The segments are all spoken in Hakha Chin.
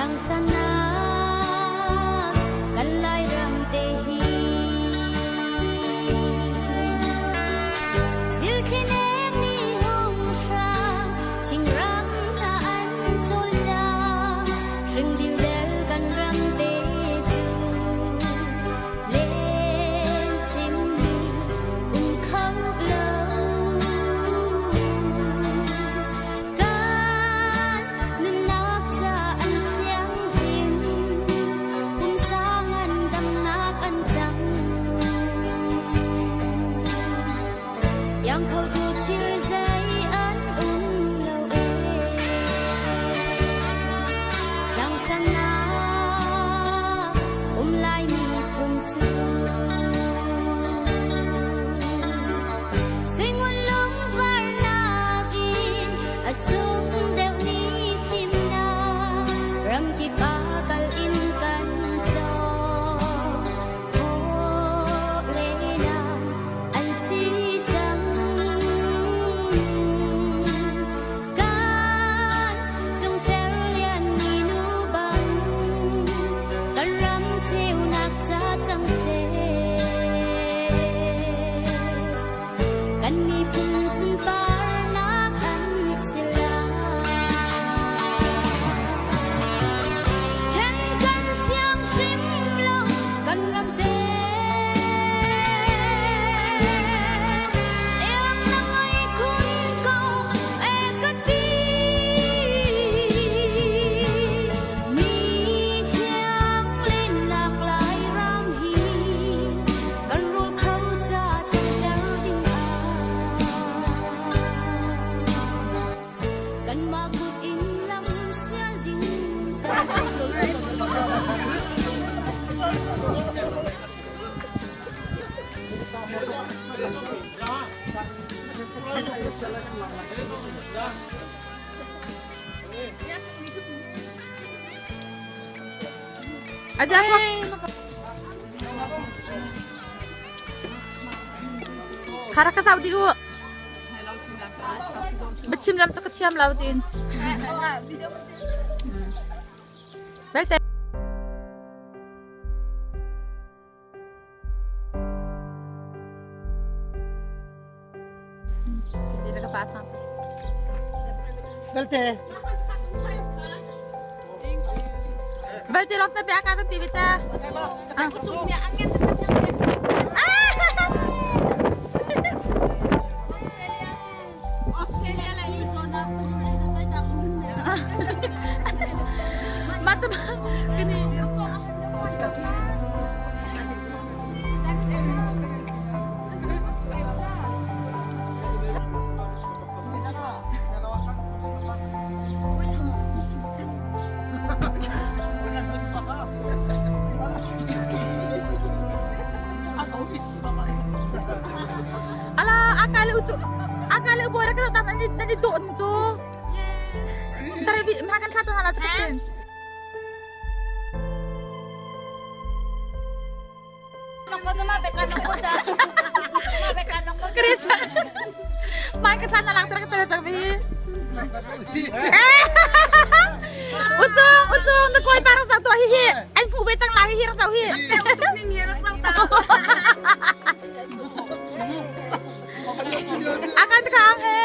Tlangsannak kan Lairam te hi Zilthli nem nih hung hrang thingram hna an cawlcang hring dildel kan ram te cu len cimmi um kho lo Kan nunnak ca an thianghlim, pumsa ngandamnak an cang. Iang khotu thil zei an um lo ee. Tlangsannak um lai miphun cu. Suingun lungvarnak in a sung deuhmi fimnak ramkip ah kal in kan cawk. Khawh lenak an si cang. Kan cungcer lianmi nu bang kan ram ceunak ca cang seh. Kan miphun sunparnak an si lai. Ṭhen kan siang hrim lo kan ram te. Iang na ngai khun ko e ka ti. Mi thiang lennak Lairam hi kan rawl kho ca canter ding ah kanmah kut in lam sial ding kan si. Aja ko. Khara ka sau di u. Biachim lam cu ka thiam lo tiin. Belte. Belte. Belte lok na bia ka kan pi ve cha. Mata kini. Ala akal ucu akal ubora ka tam ani nani do ni cu. Tare bi ma kan thla to hala chu. Chris Mai ka thla na lang tara ka tara bi. Ucung ucung na koi parang zau to hi hi. Anh phu be chang la hi hi rang zau hi. Akan kang he.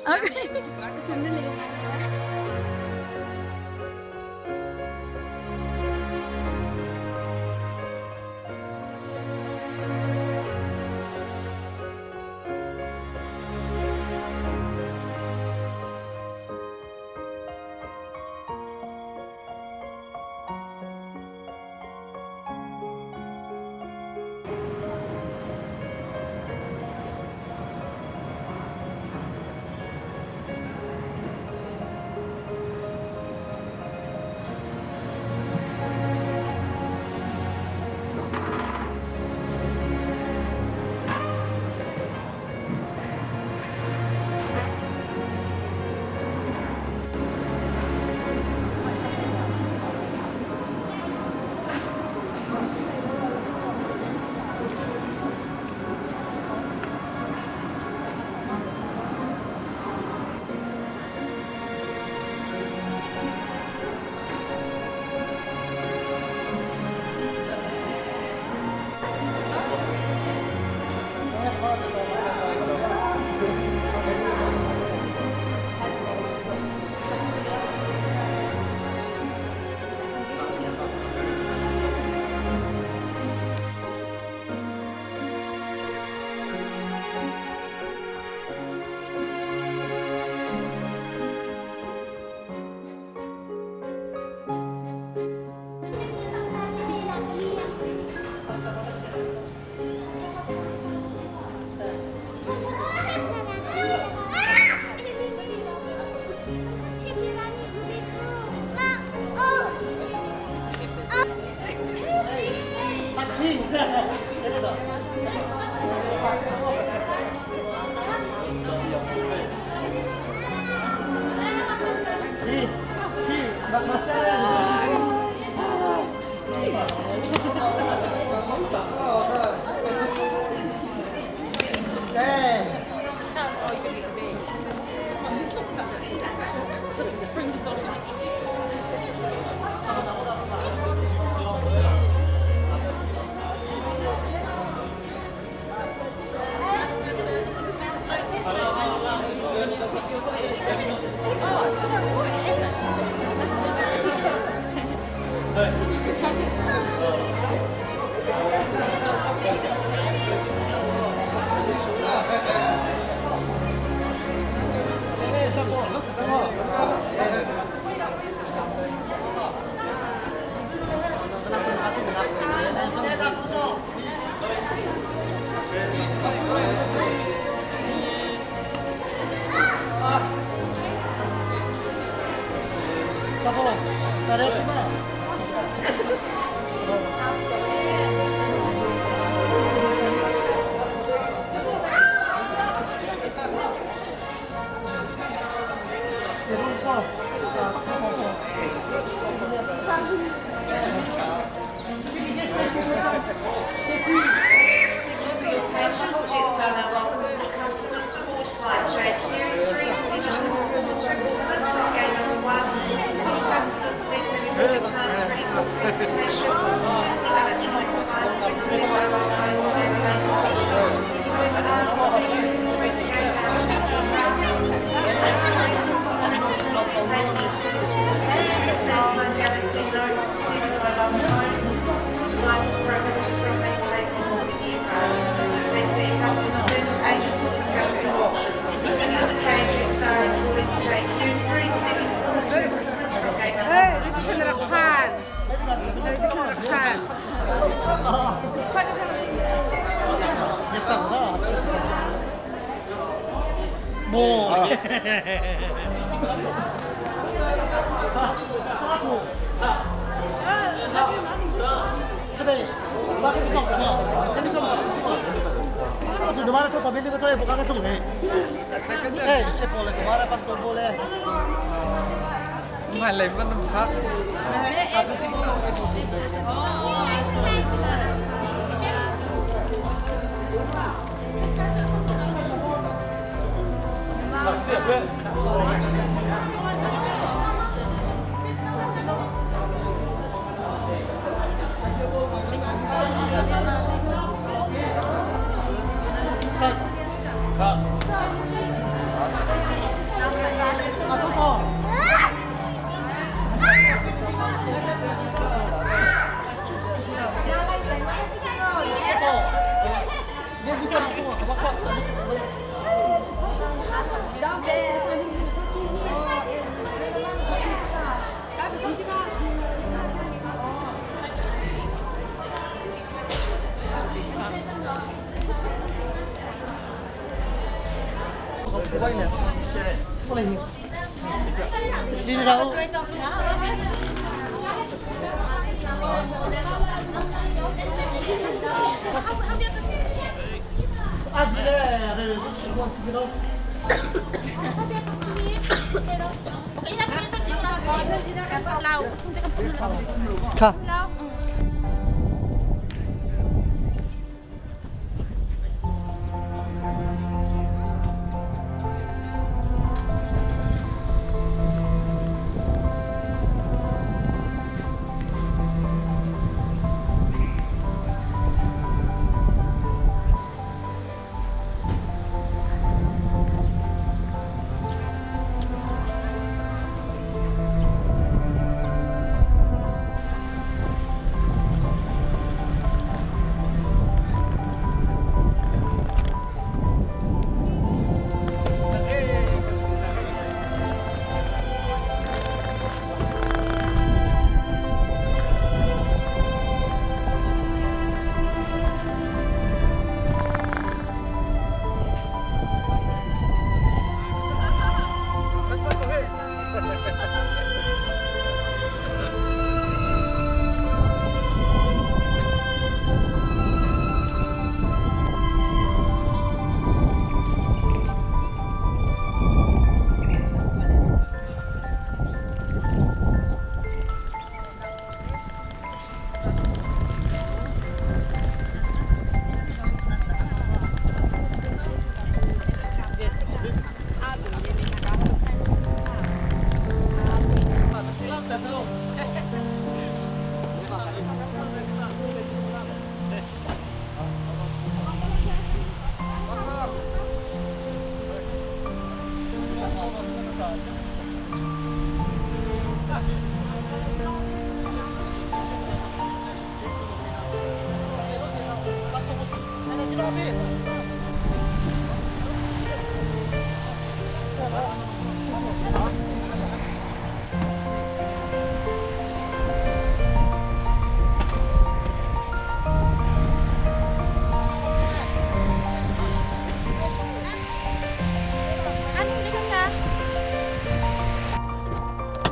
Okay.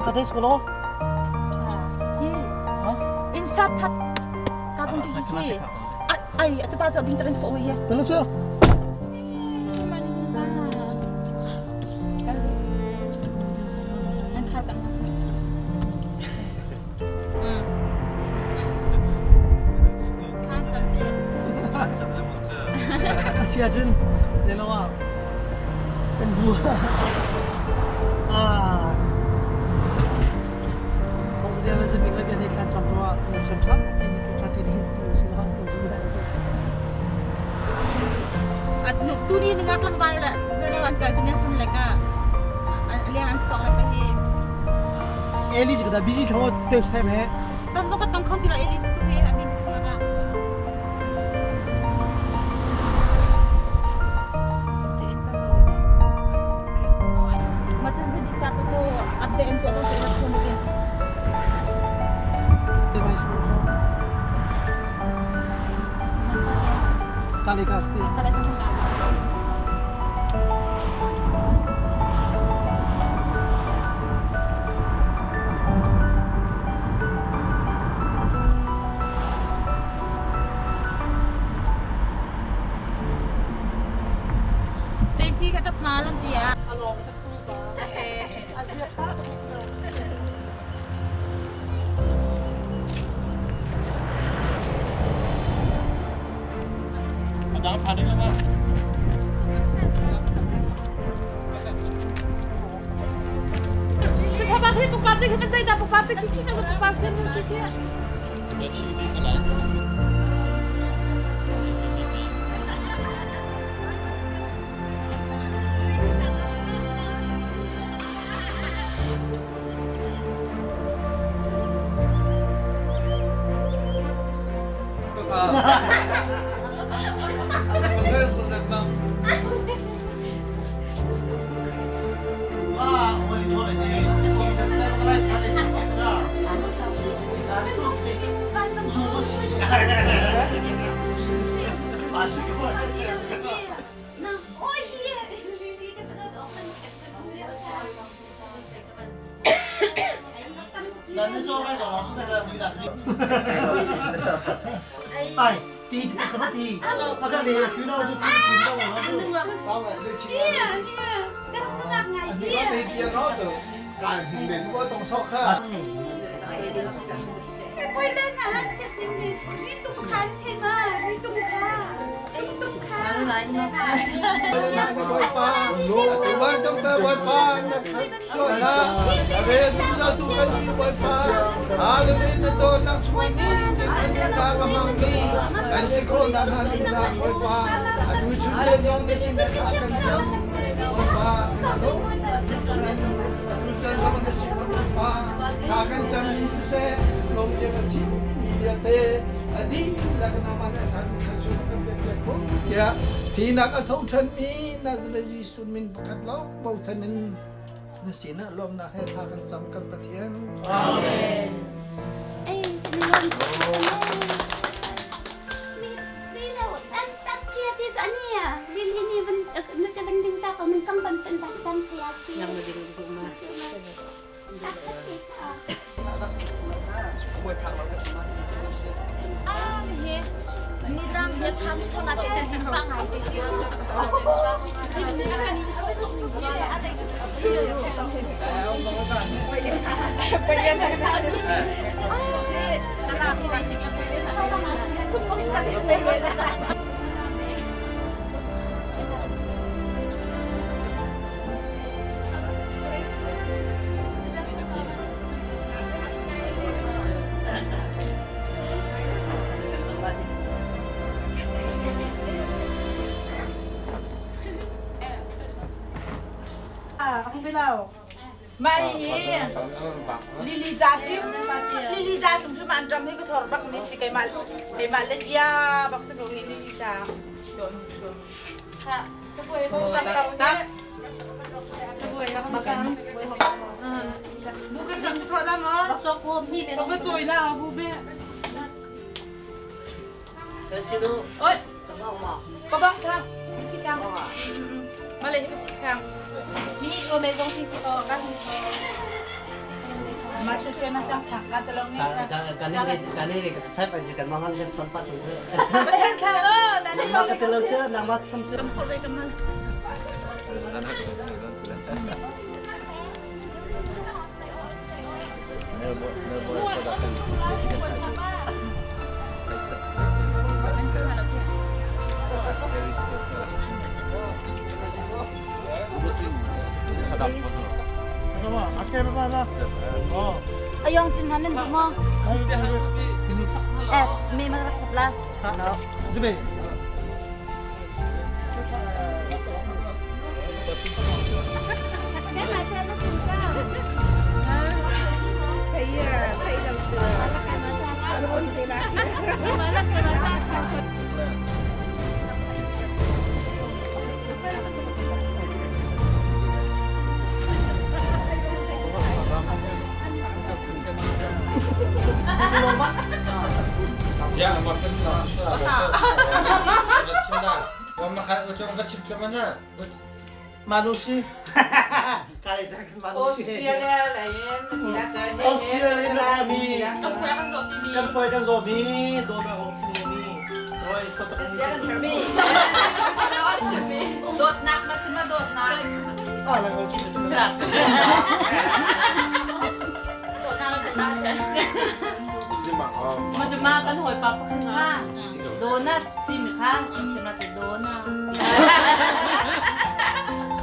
Kades ko lo. Insat that ka tung ti ki. Ai, a pa cho bing tren so ye. Talo chu. An khar kan. Asia cun zelo ah kan bu ah thong sa le ziming le bia thlan cham ruwa na chon tha ti ni tha ti ni ti si lo kan zum lai At nu tu ni nungak lang bal la zelo an kal chunya sun le ka leng an chuak la ka hi. Eli ji ka da busy thamo te time he. Tan zo ka tong khau ti la Eli tu he a busy thung ka. Macam si ta ka cho update an tu to se na phone ke. Kale ka sti. Kale sa ka. Stacy ka tap malam pia. Along sa tu ba. Asia tha to si Adang phan ding la. Si papa khi papa te khi sai da papa te khi khi ka papa te mu si khi. 那那时候开始王出来的女的是。哎，第一什么第一？那个你去了就听到我了。 800 6 7你那边那就干面我总说看。 Tinak a tho than mi na zalazi sun min pakhat lo bo thanin na sina lom na he tha kan cham kan Pathian. Amen. Ah, he. Ni dram he tham ko na te hin pa ngai te. Ni ni ka ni so so ni ni a te. Mai hi Lily ja hrim Lily ja hrim hrim an ram hi ka thor bak ni si keimah keimah le dia bak si ni Lily ja. Bukan dang suat lah mo. Ko choi la bu be. Oi. Có băng không? Xí khang. Mà lấy cái xí khang. Ni ô mẹ giống thì ờ các mà tôi chơi nó chẳng thẳng là cho lòng nghe. กันนี่ใช้ไปกันมาหันกันสัมผัสถึง Mà chẳng thẳng ơ, là đi มาก็เตลเจอนามาสัมผัส Cầm khổ đây cầm mà. Ayong chin hanin mo. Eh, may mga sapla. No. Ya, makan Cinta. มานุชิกาเลซักมานุชิออสเตรเลียมี Cầm khỏe con rộn đi. กันปอยกันโซมีโดนแบบของที่นี่โดยคนตะกี้ โดดหนักมาชิมาโดดหนัก อะไรของที่นี่ โดดหนักแล้วเป็นหนักใช่มันจะมากันหอยปลาปะค่ะโดนัทตีมค่ะชิมลาติโดนัท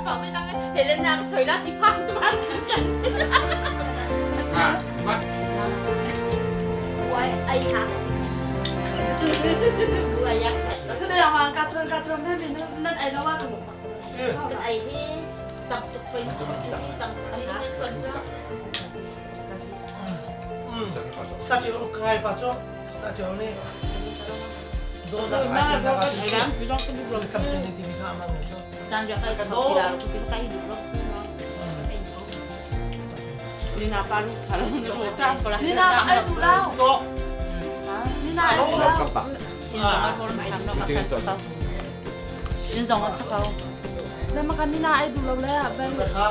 บอกไม่จำเห็นแล้วนางสวยลาติพังจะมาถึงกัน Ha, mat. ไอ้ค่ะ กลัวยักษ์ใส่ Thế là mà cà chua cà chua mẹ mình nên ấy nó vào thủ. ไอ้ที่ตับตุกเป็นตับตับในส่วนจ้า ซาจิโร่ไงปะจ๊ะซาจิโร่นี่โดนอะไรกันนะสัมผัสที่มีข้ามาเนี่ยจ๊ะ จานจะไปกับกีฬาคุณไปดูรอบนี่นาปลาลูกปลาลูก Ni na mà ấy đủ lao. โต๊ะ Ni na ấy đủ lao. ยินจองมาสักเขา Là mà cái ni na ấy đủ lâu đấy. กระทะ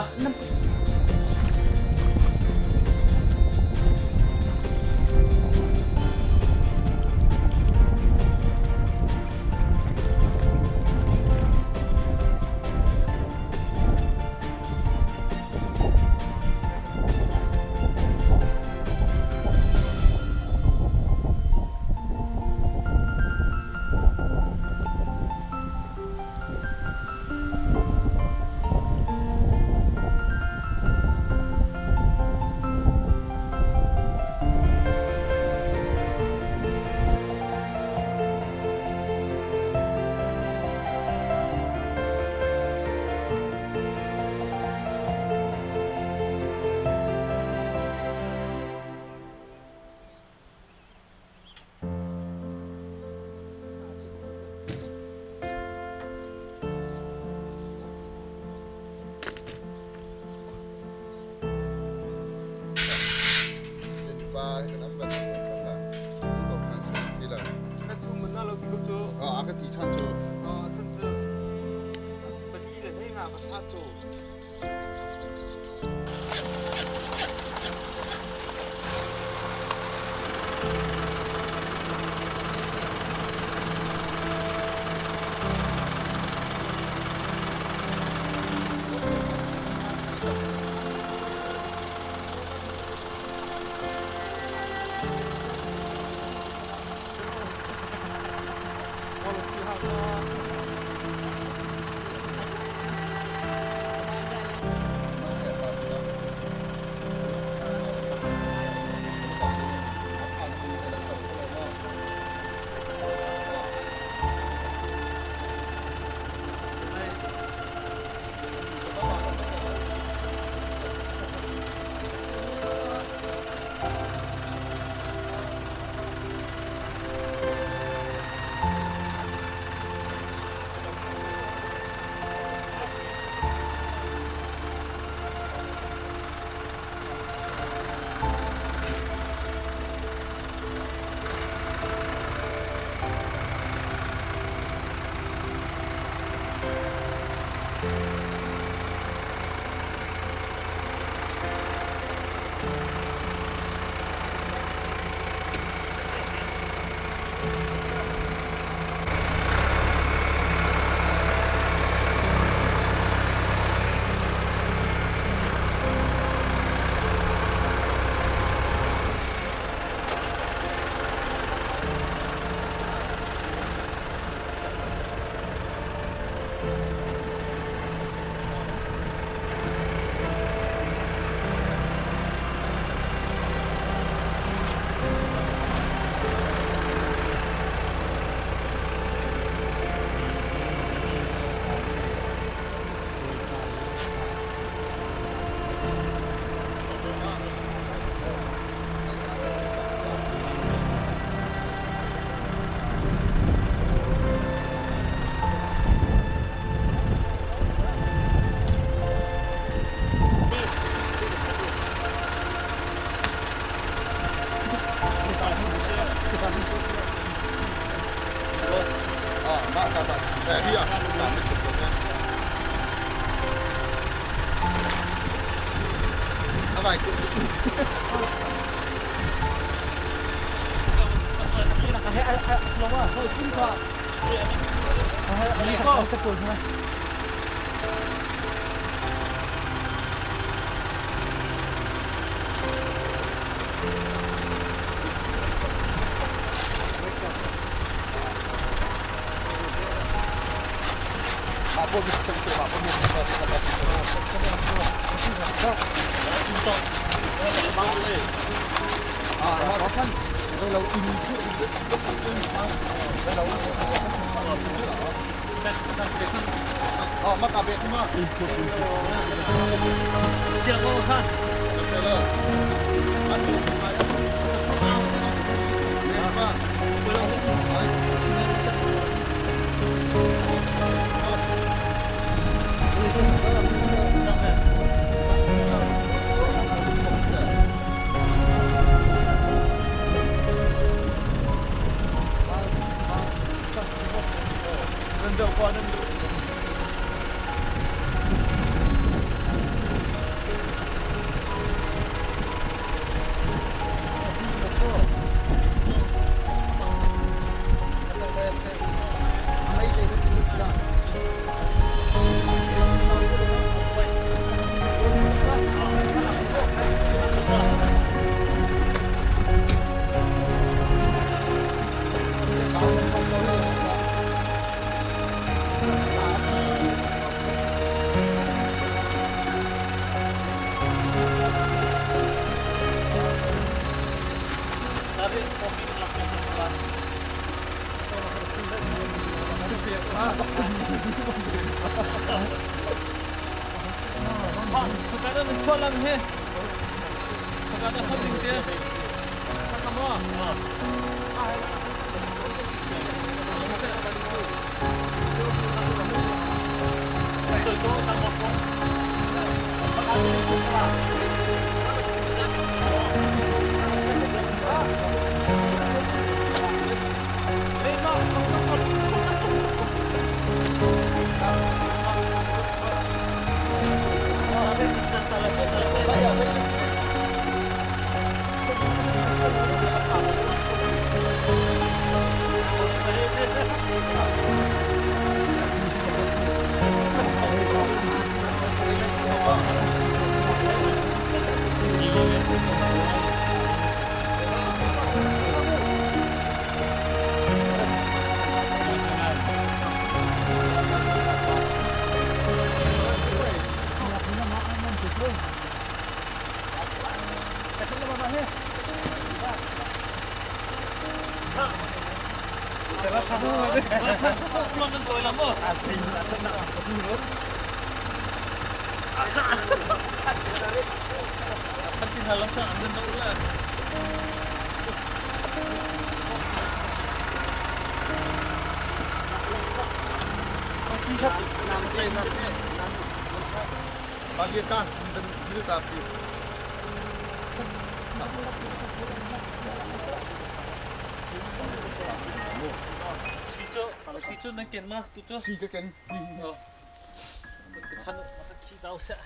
Ka chan ka khi dau seh.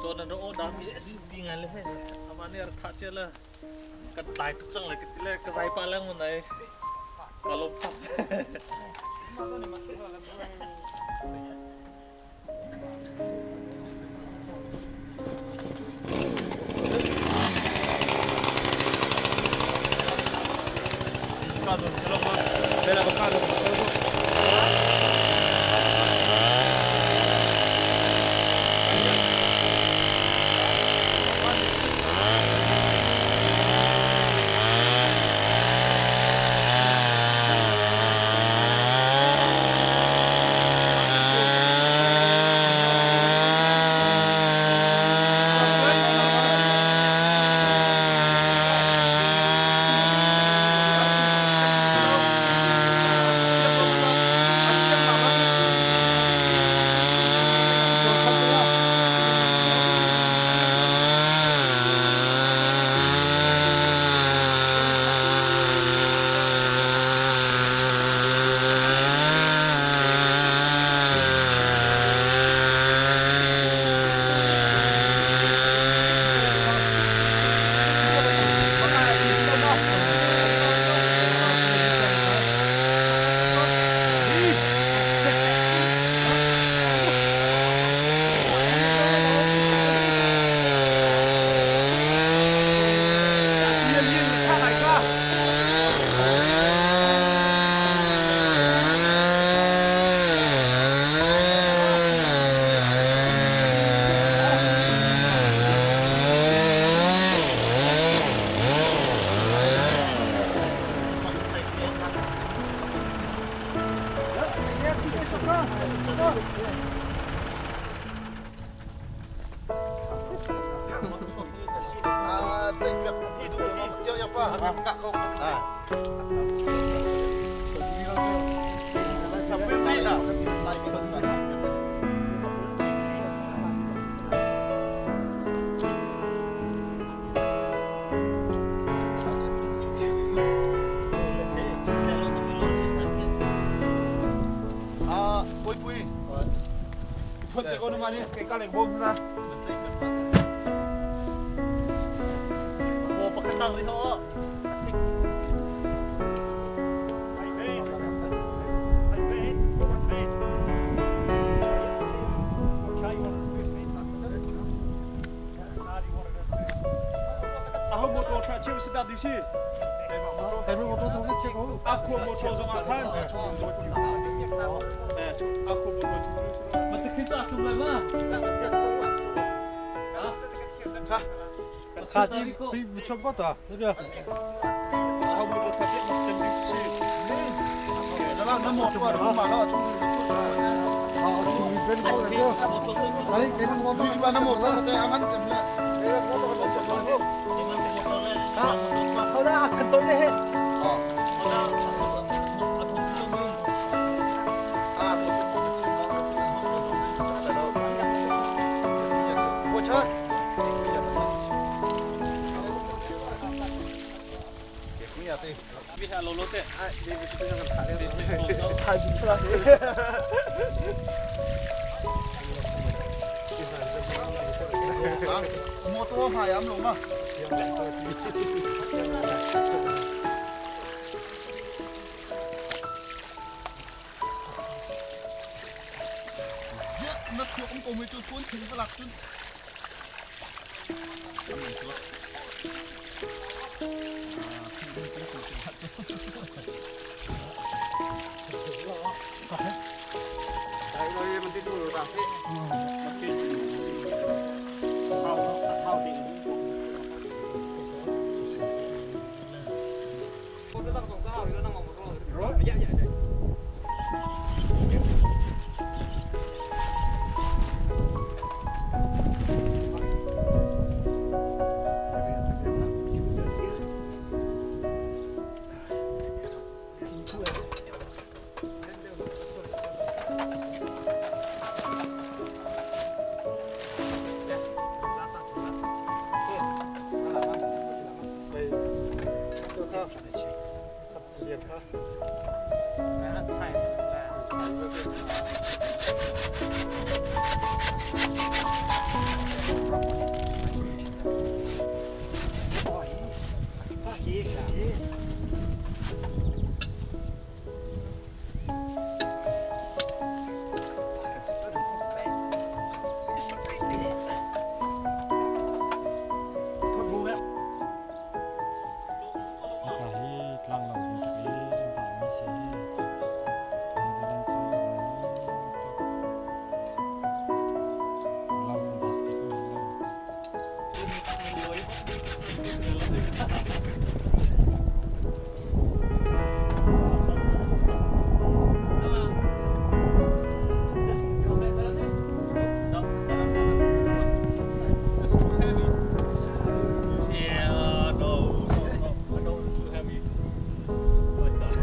Cawn an o dam mi SCP ngai le he. Ama nih ar tha chia le kan tlai tuk cang le ka ti le ka zai pa leng mun ai ka lom tak. Hika hi tlanglo bantuk i an vahmi si. New Zealand cu an nuam tuk. Lo an vat kha kan lo. It's too heavy. Yeah, no, no, no. I don't want too heavy. Like that.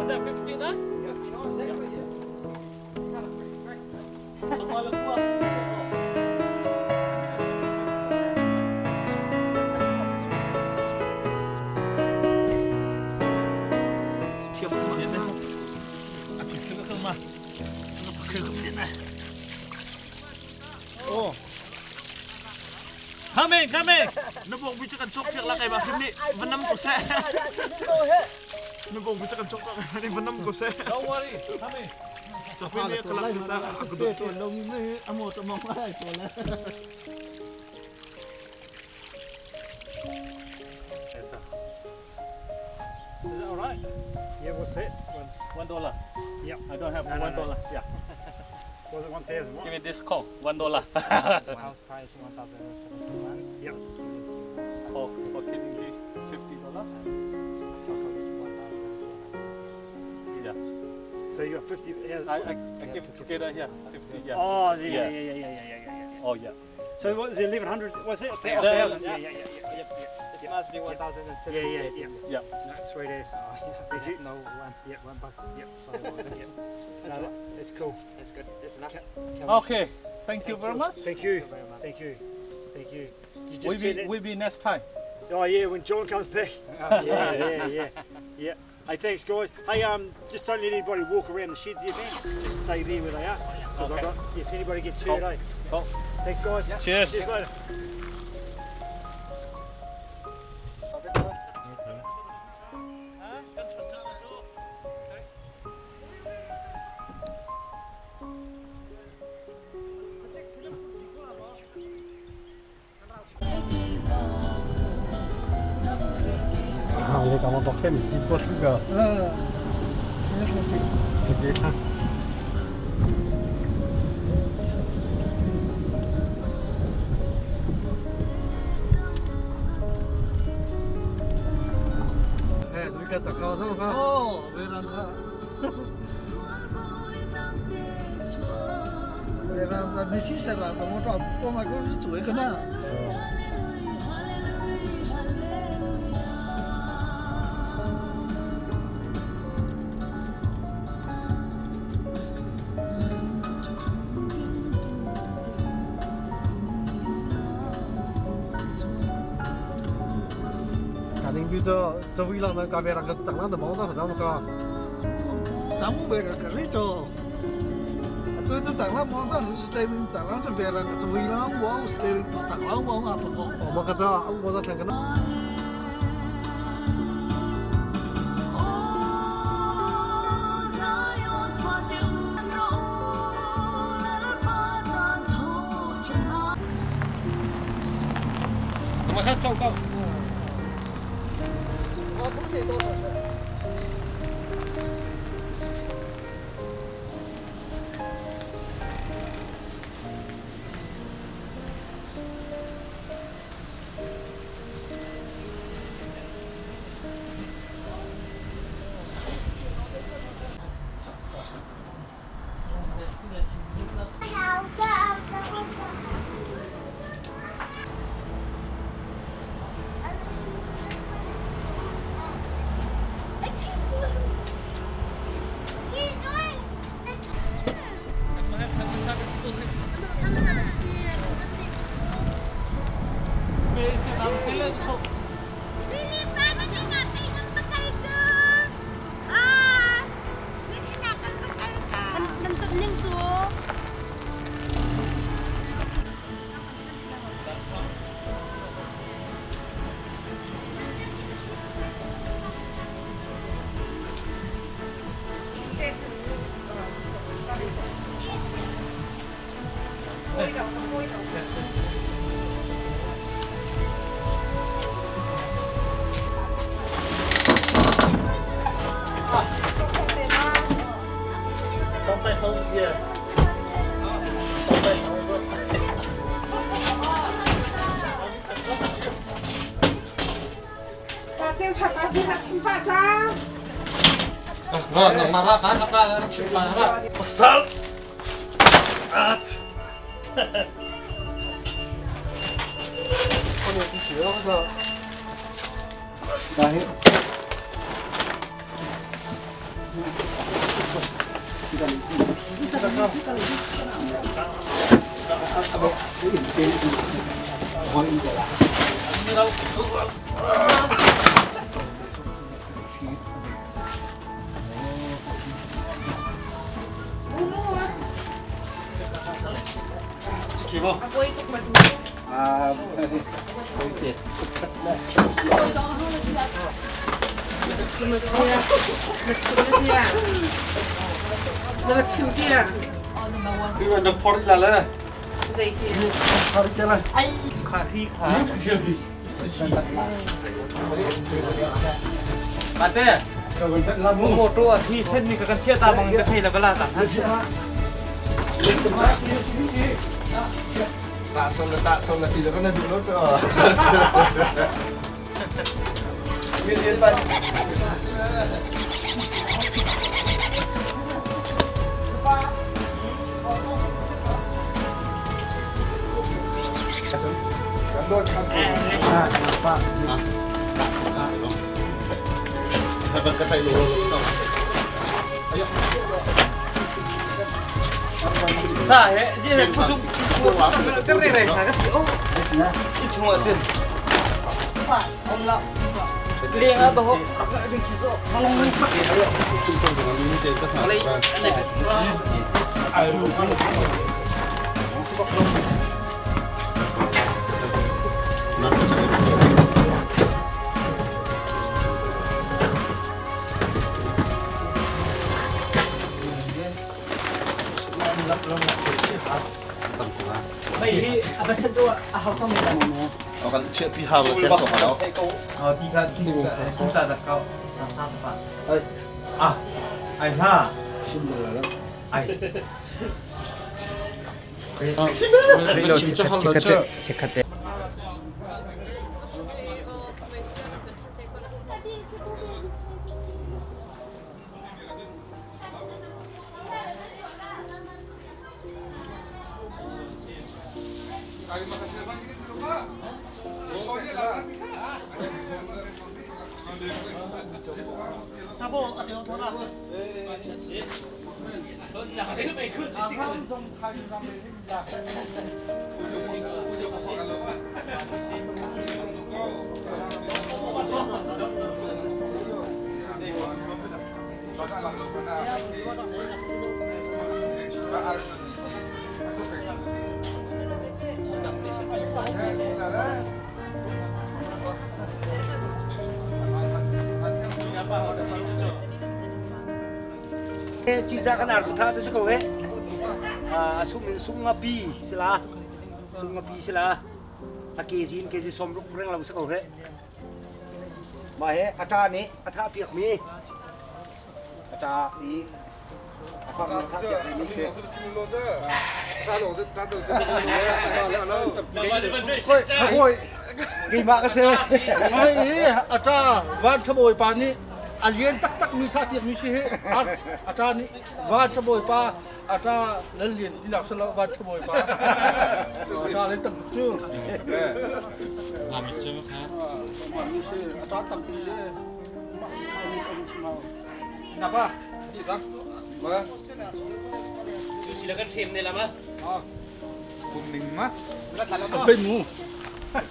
Is that 59? Sumala kua. Thiam tu ma ne. A thi ka ka ma. Na phak ka pin na. Oh. Coming, coming. Na bong bi kan chok fiak la kai ba khim ni vanam ko se. Na bong bi kan chok la ni vanam ko se. Don't worry, coming. Tapi ni kalau kita aku 对对，龙那阿莫都忙来做了。 Yes, sir. Is that all right? Yeah, what's it? $1. Yep. I don't have No, no, one no. dollar. Yeah. Was it 1,000? Give me this call. $1. House price 1,071. Yep. That's killing fee. For killing fee, $50. Total is 1,100. Yeah. So you got 50. How's, I give it together here. 50. Yeah. Oh, yeah, Yeah. yeah, yeah, yeah, yeah, yeah, yeah, yeah. Oh yeah. So what is it, 1,100? Was it? Yeah. 1,000? Yeah, yeah, yeah, yeah, yeah, It yeah. must be 1,070. Yeah, yeah, yeah. Yeah. That's sweet as. Oh, yeah. Thank you. No, one. Yep. $1. Yep. Sorry about that. Yep. That's No, all. that's cool. That's good. That's enough. Okay. Thank you very much. Thank you. very much. Thank you. Thank you. You just We turn be it- we be next time. Oh yeah, when John comes back. Yeah, yeah, yeah, yeah. Hey, thanks guys. Hey, just don't let anybody walk around the sheds here, man. Just stay there where they are. Because Okay. I got if anybody gets hurt, Cool. eh? Cool. Thanks guys. Cheers. Cheers later. 啊，你咁我落车唔试过先㗎，嗯，先出去。自己睇。哎，这个就高这个。哦，别让他，别让他没洗身了，等我找我那个是做一个呢。肯定就这这为了那个别那个长那的毛那不怎么个。咱们别个个里做，对这长了毛那是对长了这别那个为了我是对长了毛啊不过。我个这我这听个那。Go go. 我不是多少钱。 Nan tuk ning cu. Pasal! At! Ate, motor a thi sen mi ka kan chia ta bang ka thei la ka la ta. 打手了，打手了，第二个那丢了这。 Sa he, ji he ku chung ter re re ka ti o. I chung a chin. Pa, om la. Liang a to ho, ka ding si so. Mei hi a va set do a hau chang mi ta mo. 我看切皮好了，点多好了。 Ờ ti kha ti chin ta dat kau sa sa pa. À, ai ha. Ai. Sabo, ate thona. Ciza kan arsa tha cu si ko he. A sum in sum nga pi sila. Sum nga pi sila. A kg in kg 60 reng lo si ko he. Mah he a ṭa nih a thah piakmi a ṭa i a far nih a thah piakmi si. Keimah ka si. Ai i a ṭa van ṭhabawi pa nih a lian taktak mi thah piakmi si hi a ṭa nih van ṭhabawi pa a ṭa lal lian tinak si lo van ṭhabawi pa a ṭa len tam tuk cu. A ṭa tampi si. Napa ti sang ma Tu si la kan hrem ne la ma. Bum ning ma. A fei mu.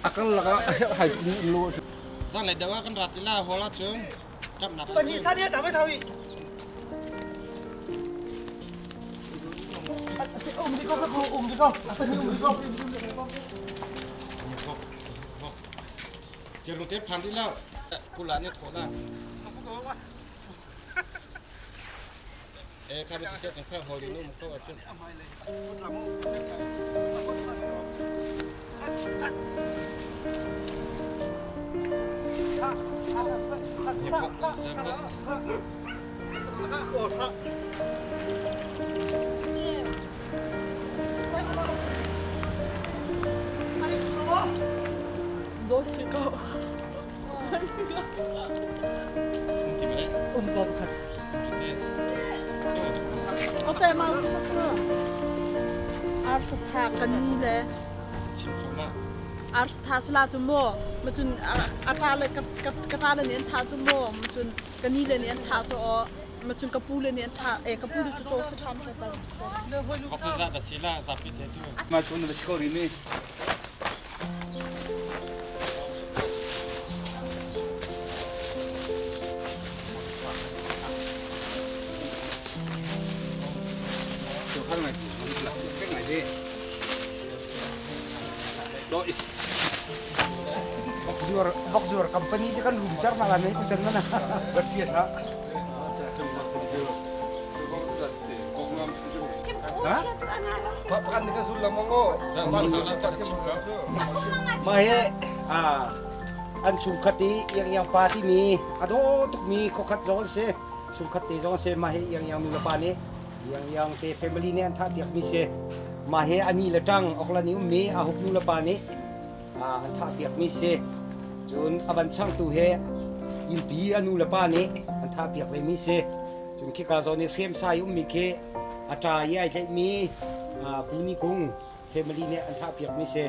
A kan laka hai mu lo. Zan le dawa kan rat ila hola chung. Pahnih sa nih tam thawi. Um di ko ka um di ko. Um di ko. Jerung te phan di la. Kula ne thola. Eh kha bi se kan kha hol nu ko achun. Um ko khat. Arsa kan ni le arsa tha sala cu maw macun a ṭa le ka ṭa le nih an tha cu maw macun ka ni le nih an tha cu aw macun ka pu le nih an tha e ka pu le cu caw si ṭham Ma cu na si ko ri mi. Vok zuar company cu kan rumter hna lai tutan mana. Mah hi an chungkhat i iang pa timi a daw tukmi khuakhat zong an si chungkhat te zong an si mah hi iang iang nu le pa nih iang iang te family nih an thah piakmi si mah hi a ni le ṭang Auckland i ummi a huk nu le pa nih an thah piakmi si cun a van changtu he innpi a nu le pa nih an thah piak vemi si cun khika zawn i hriamsai ummi khi a ṭa i ai tlaihmi Pu Ni Kung family nih an thah piakmi si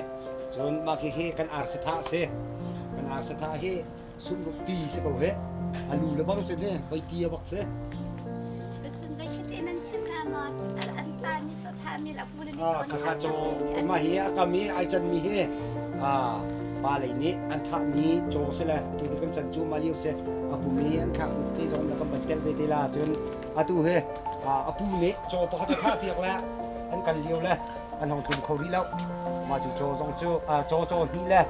cun mah khi hi kan arsa si kan arsa thah hi sumruk pi si ko he a lu le bang sin he voi ti a bak si. Khakha caw mah hi a kam i ai can mi hi pa lei nih an thah mi caw si le tu hi kan chan cu ma lio si a pu mi an thlak mi te zong na kan ban tel ve te la cun atu hi a pu nih caw pakhat a thah piak le an kal lio le an hong tlum kho rih lo mah cu caw zong cu caw caw hnih le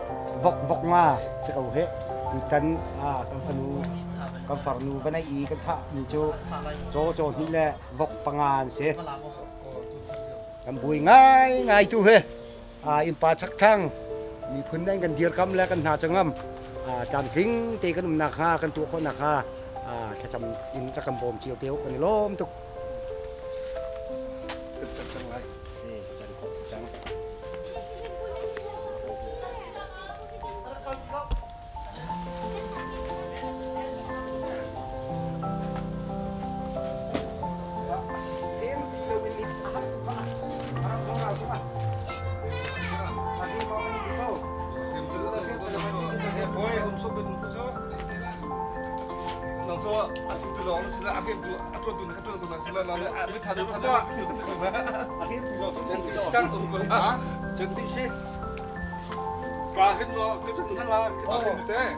vok vok nga si ko he tutan kan fanu kan farnu va nei i kan thah mi cu caw caw hnih le vok panga an si kan bui ngai ngai tu he innpa chakthang miphun nan kan dirkam le kan hna changam tlamtling te kan umnak hnga kan tuah khawh nak hnga thlacam in rak kan bawm cio te kan i lawm tuk si kan khawh si cang.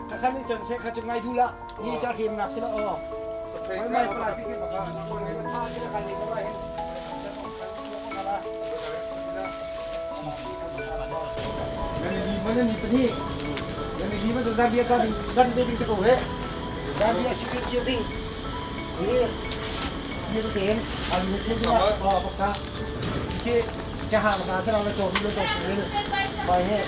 Kakhan i chan se kha chu ngai du la hi cha him nak sila o mai mai plastic ni baka Mana ni pani Mana ni mana Zambia kan Zambia ding sa ko he Zambia si picture ding Ni ni tu ten al ni te la o baka Ke cha ha baka sa la to lo to ni Bai he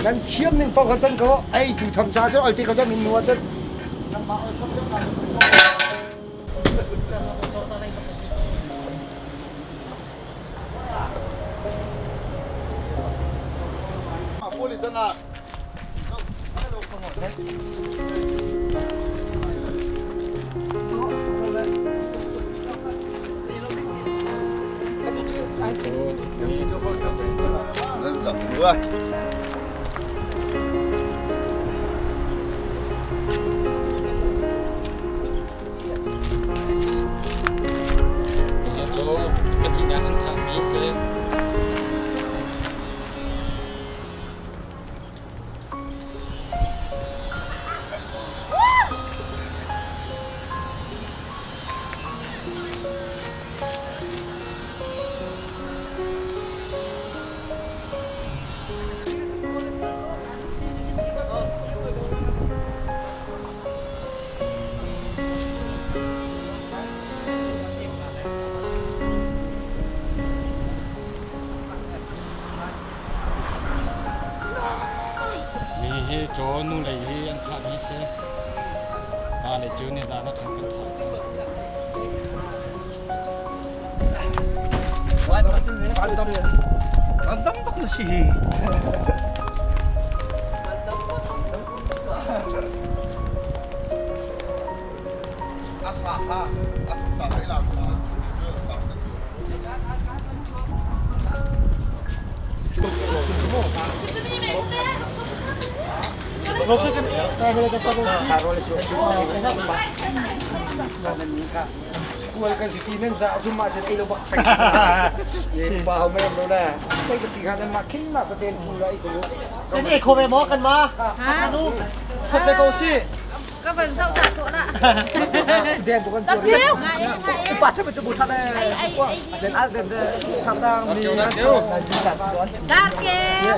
Nan thiam ning paoh kha can ko ei tu tham cha cu al te ko cun min nu ah cun. Nan sak rua. Mi hi caw nu lei hi an thahmi si. Pa le cu nizan ah khan kan thah cang. An dam bak na si hi. A sa kha a chung ta thai la sa cu ta kan Kual kan si ti nan za zum ma cun ei lo bak pa ho mai lo le kai ka ti kha nan ma khin ma ka ten pu la i ko Kan ei kho ve maw kan ma? Anu, khot ve ko si. Ka van zoh ta to na. Den bu kan Tak kiu. Pa che bu tha le. Den al den de thang dang mi. Tak kiu.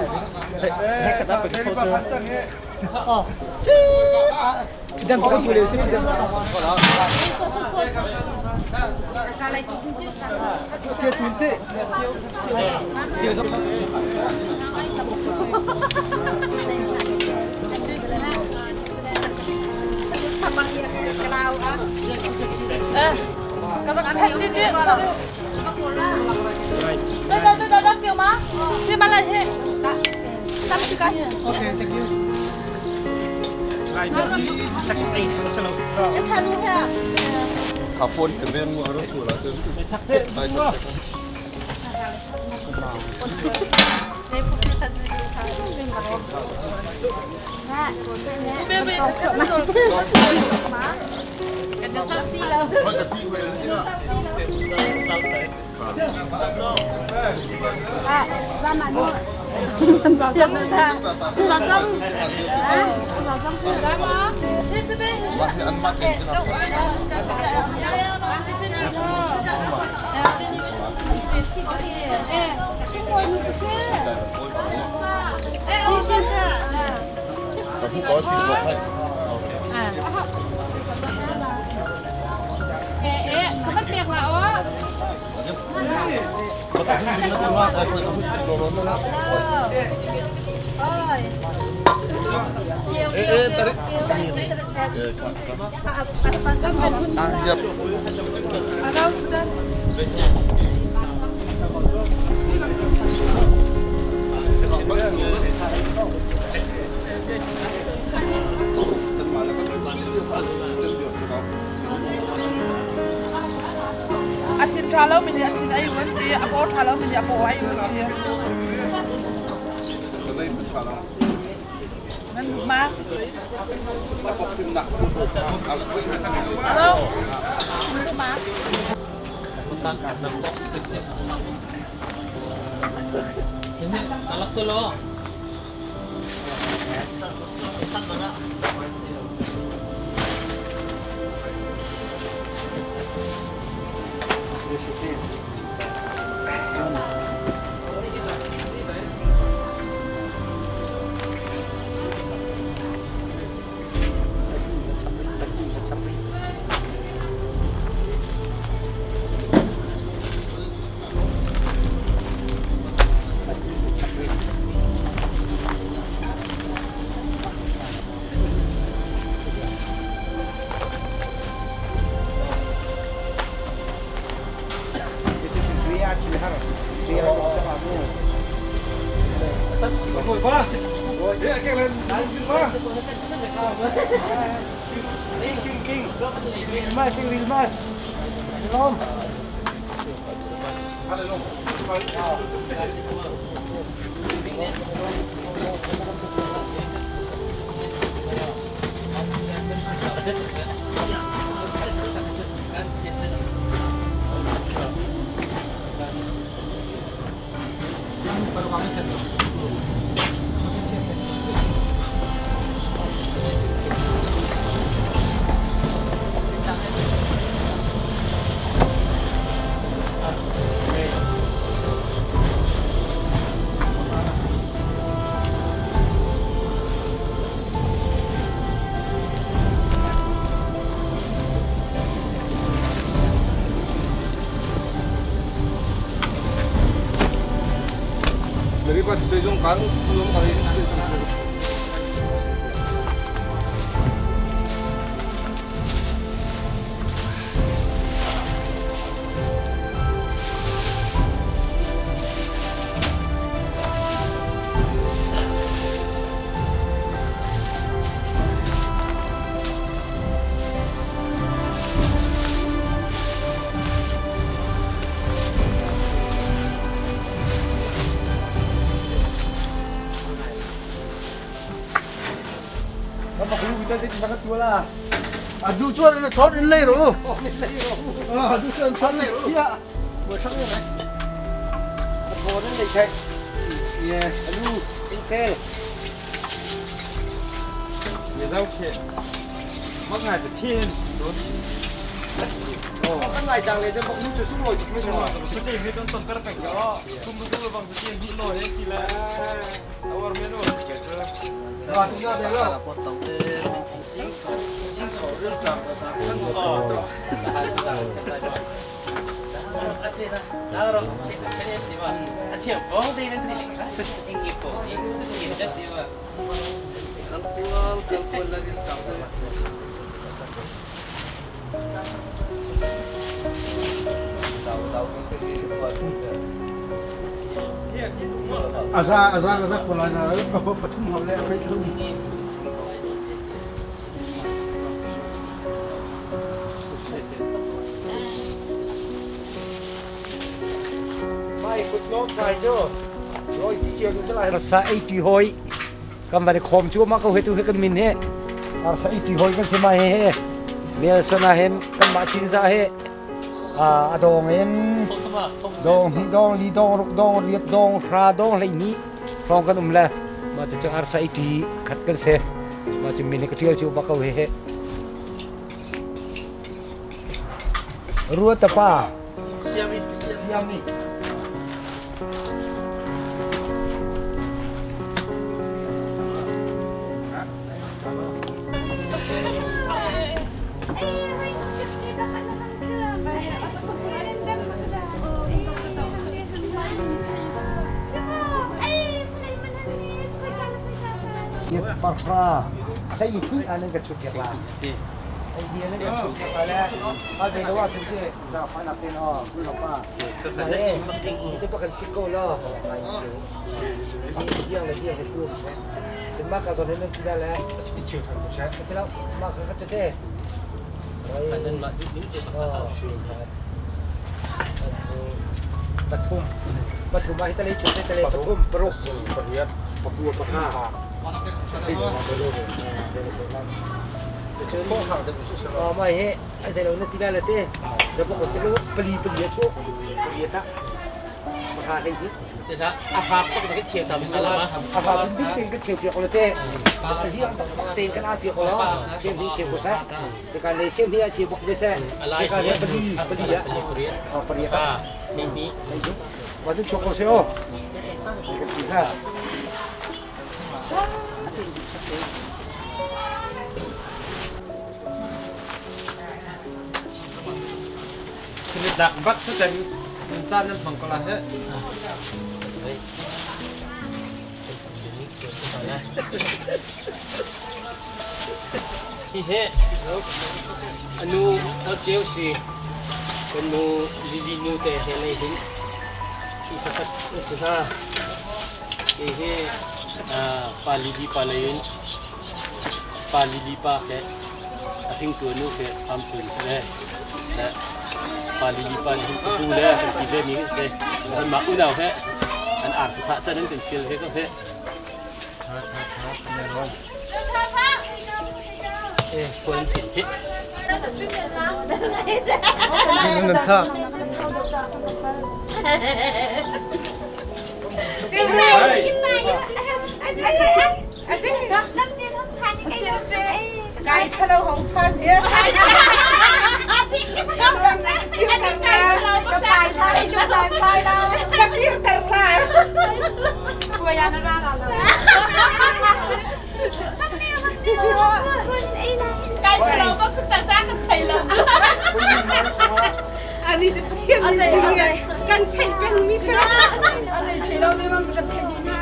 Den bu kan pu le si den. Đây đây đây đây kiu ma. Đi ba lại thế. Tam si ka. Okay, thank you. Em tha nu he. Ka phone ke ven mu aro su la cun. A thin ṭha lo mi nih a thin ai un ti, a paw ṭha lo mi nih a paw ai un ti. Nan ma? Alo. Ma. Alak tu lo. Adu chuan na thon in lei ro. Adu chuan thon lei ro. Chia. Bo thang ne. Thon in lei thai. Ye. Alu in sel. Ye zau khe. Mak ngai te phin. Kan ngai chang le chen bok nu chu sung loi chik me Su te he ton ton per peng yo. Kum bu bu bang su te hi lo he ki la. Awar me no. Ba tu na de lo. Aza aza aza ko lai na pa pathum hau le apei thum. Mai kut lom sai chu. Loi ti chiang sa lai. Rasa 80 hoi. Kan van khom chu ma ko he tu he kan min he. Arsa 80 hoi kan se ma he he. Nelson a hen kan ma chin za he. A dong in dong hi dong li dong ruk dong riat dong hra dong hlei ni rong kan um le ma chu chu arsa 80 khat kan se ma chu min he ka tial chu ba ko he he. Ruat pa. Siami. Siami. Parhra thei thi anan ka chut la. Ai dia nan ka chut la le. A zei lo ah chun che za fa nak ten o kun lo pa. Te pa kan chik ko lo. Ai chiu. Hiang le hiang le puam se. Cun ma ka zon nan ti da le. Chiu than se. Se lo ma ka ka chute. Kanan ma ding te ma Pathum. Pathum ma hi tale chu se tale pathum paruk. Pariat, pakua, pakha. Mai he ai zei lo na ti la le te. Za bok te lo pali pali a chu. Pali ta. Pahra hlei hnih. A hak tuk na kan cheu ta misal ma. A fa bik tein kan cheu piak lo te. A ziang tak tein kan a piak lo. Cheu hnih cheu ko seh. Ka le cheu hnih ah cheu bok ve seh. Ka le pali pali ah. Pali ah. Ni ni. Wa tu chok ko se o. Kan ti ha. Sa. Dak bak sa chan caan nan hmang ko la he. Hi he anu cheu si kan nu Lily nu te he lei hin si sakat si ha hi he pa Lily pa lei in pa Lily pa he a hringtu nu khi Pham Sun si le pa Lili pa nih hin pu le kan ti ve mi kan si. Anmah unau he an ar thah can an kan fial ve ko he. Eh, kuan thin hi. Nan tha. Kan cheih peng mi si a lo le kan theih dih hna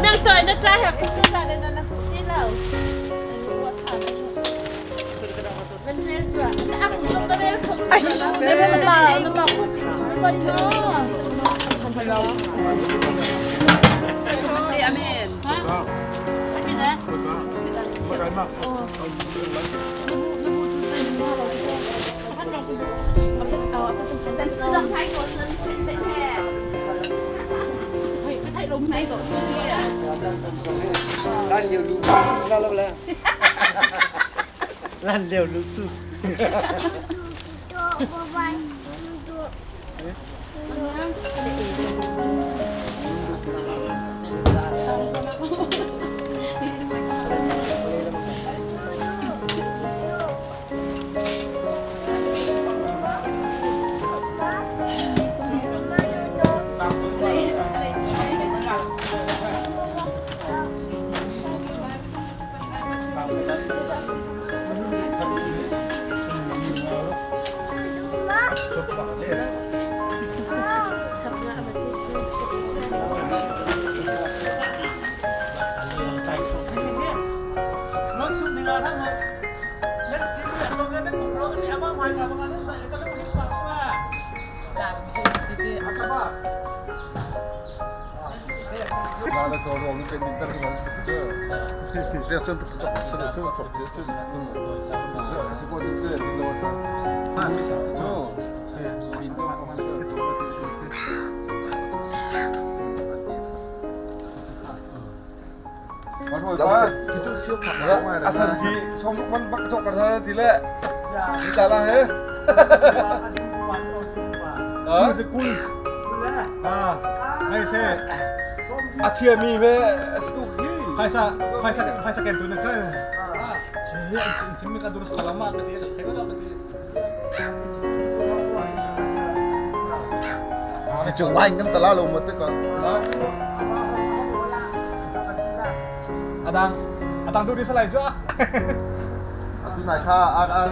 Nang toi na tla he khu te la na na khu te lo. Lan liu lu la la la. Lan liu lu su. Asan thi som man bak chok ka thana ti le ni ta la he Ah, se kul. Ah, hai se. A chia mi me sku khi. Phaisa phaisa phaisa ken tu na khan. Che chim mi ka durus kalama ka ti ka thai la ka ti. Chu wine kan tala lo mo te ka. Adang adang tu di salai jo. Atu nai kha a a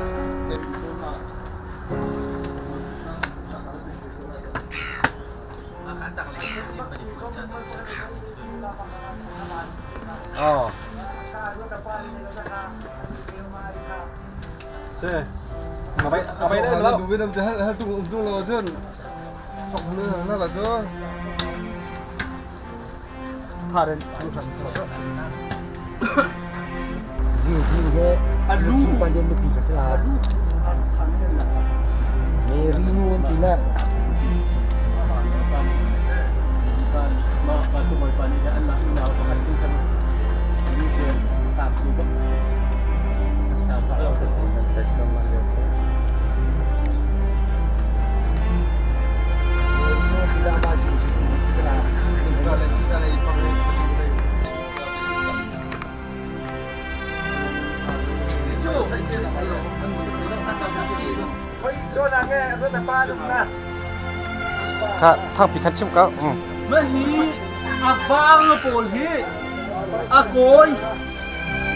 Oh. Se. Abai abai na lo. Du bên hal hal tu tu lo chen. Chok hal na la cho. Tharen tu than sa cho. Zing zing he Alu. Pa lian nupi ka sila. Mary nu an ti na. Kha thangpi khan chim ko. Ma hi a vang pawl hi a kawi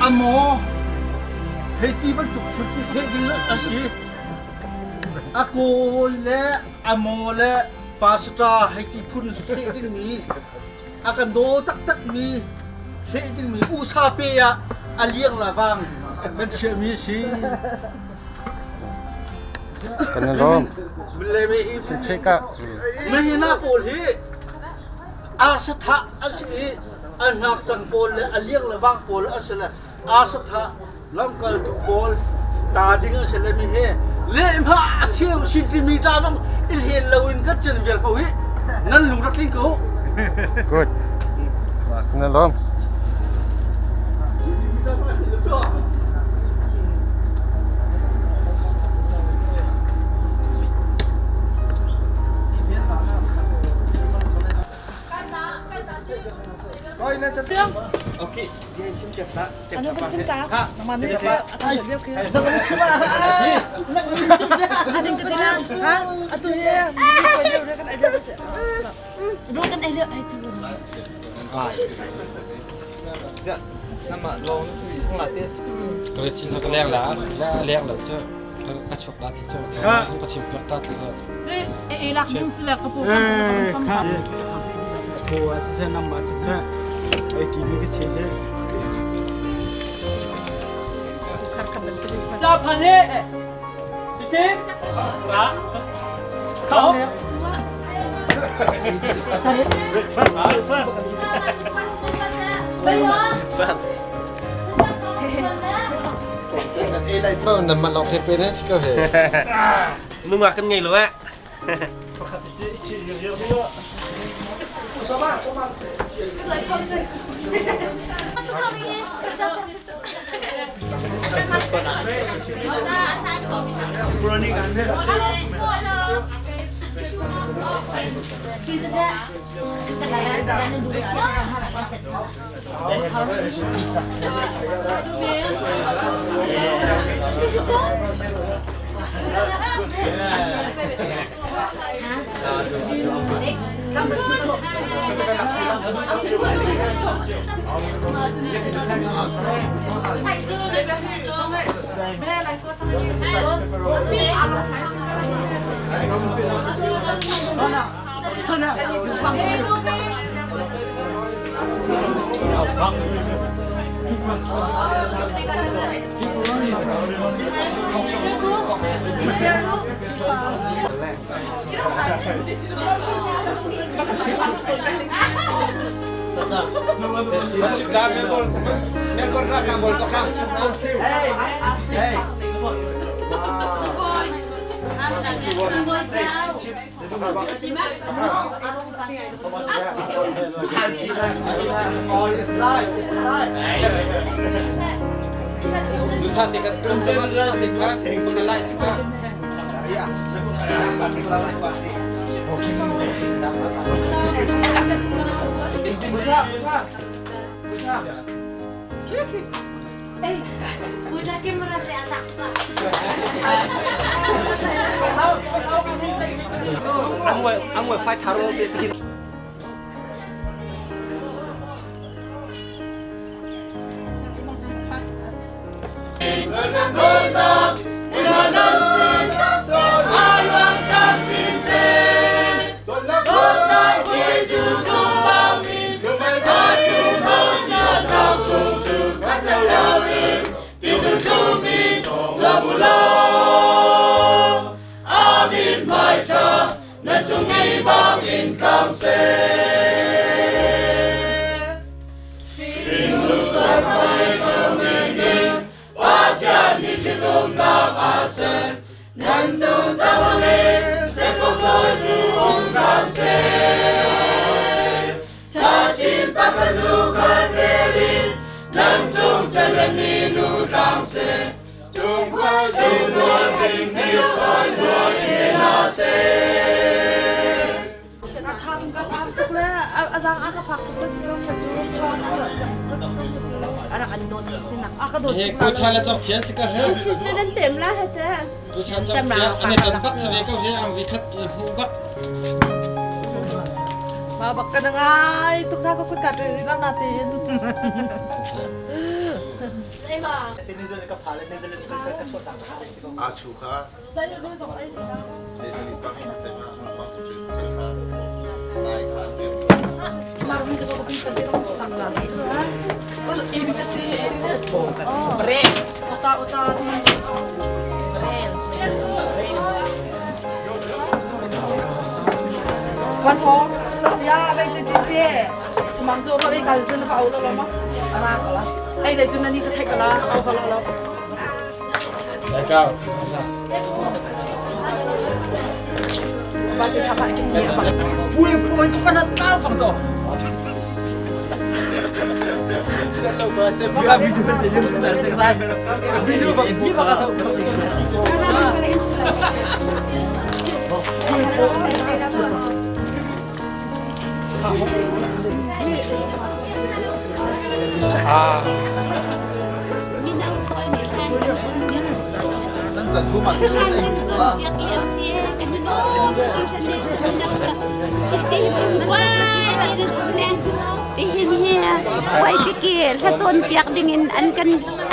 a maw hei ti bantuk phun khi hleh ding an si. A kawi le a maw le pastor hei ti phun hleh dingmi a kan daw taktakmi hleh dingmi usa pe ah a liang la vang kan chiahmi a si. Kan i lawm. Chik ah. Mahina pawl hi arsa thah an si i an ngakcang pawl le a liang le vang pawl an si le arsa thah lamkaltu pawl ta ding an si le mi he lehhmah a cheu centimeter zong i hlen loin kan cen vial ko hi nan lung rak tling ko. Good. Na lawm. Okay, biar chim piak ta. Ano ba chim ta? Nangmah nih Ha? Atu hi. Kan ei lio ai chu. Nama long la te. Ka chin ka leng la leng lo chu ka chuk la ti chu ka chim piak ta ti lo. Eh eh lak mun sila ka pu ka cham. Ko a se nama se se. Ai ki mi ka che le. Cha phan he. Sikim. Ra. Khao. Nan man long the pe ne si ko he. Nungak kan ngei lo eh. Nan tum tabangin sepok tu um hram seh. Thachin pakanu kan relin nan cung chan ni nu tlang seh. Tung khua zum nuan zing ni khoi zual in na seh. Ka tham tuk le a dang a ka fak tuk le si ko kha cu thaw ka rak tuk le si ko kha cu a rak an dawt tuk tinak a ka dawt He ko cha le chok thian si ka he si cu nan tem la he te ko cha chok thian ane ton bak se ko he ang vi khat i hmu bak ma bak ka ngai tuk tha ka kut ka ri lang na tin A chu kha Wa thong ya bai te te mang chu ro ei kal chen fa au lo lo ma ara ka la ei le chu na ni sa thai ka la au ka lo lo. Đại cao. Ba chu tha pa ki ni pa. Pui pui ko kana tao pang to. Video se lim chu se sai. Video ba bi ba ka sa. À. Tihin hi puai tiki hla cawnpiak dingin an kan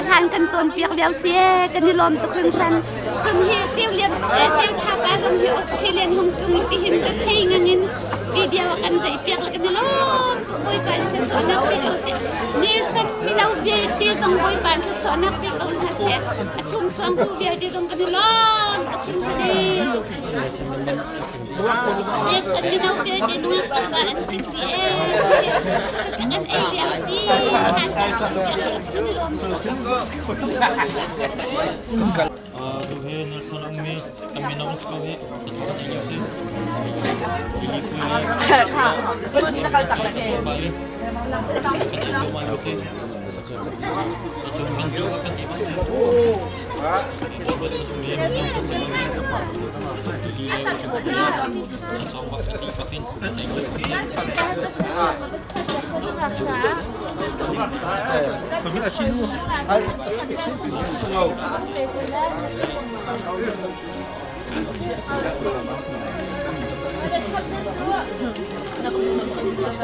hlan kan cawnpiak lio si kan i lawm tuk hringhran. Cun hi ceu liam ceu tha pa zong hi Australian hung tlung tihin ka thei ngangin video kan zei piak le kan i lawm tuk. Bawipa in thluachuahnak pe ko seh. Nelson mino vialte zong Bawipa in thluachuahnak pe ko hna seh. A chungchuangtu vialte zong kan i lawm tuk hringhran. Nelson mino vialte nungak tlangval an tling dih ee. Sacak an ei lio si. Thlan kan cawnpiak lio si kan i lawm tuk. Tu he Nelson a ummi kan mino an si ko hi. Sathawk an ei lio si. Kha, pahnih na kal tak le ke.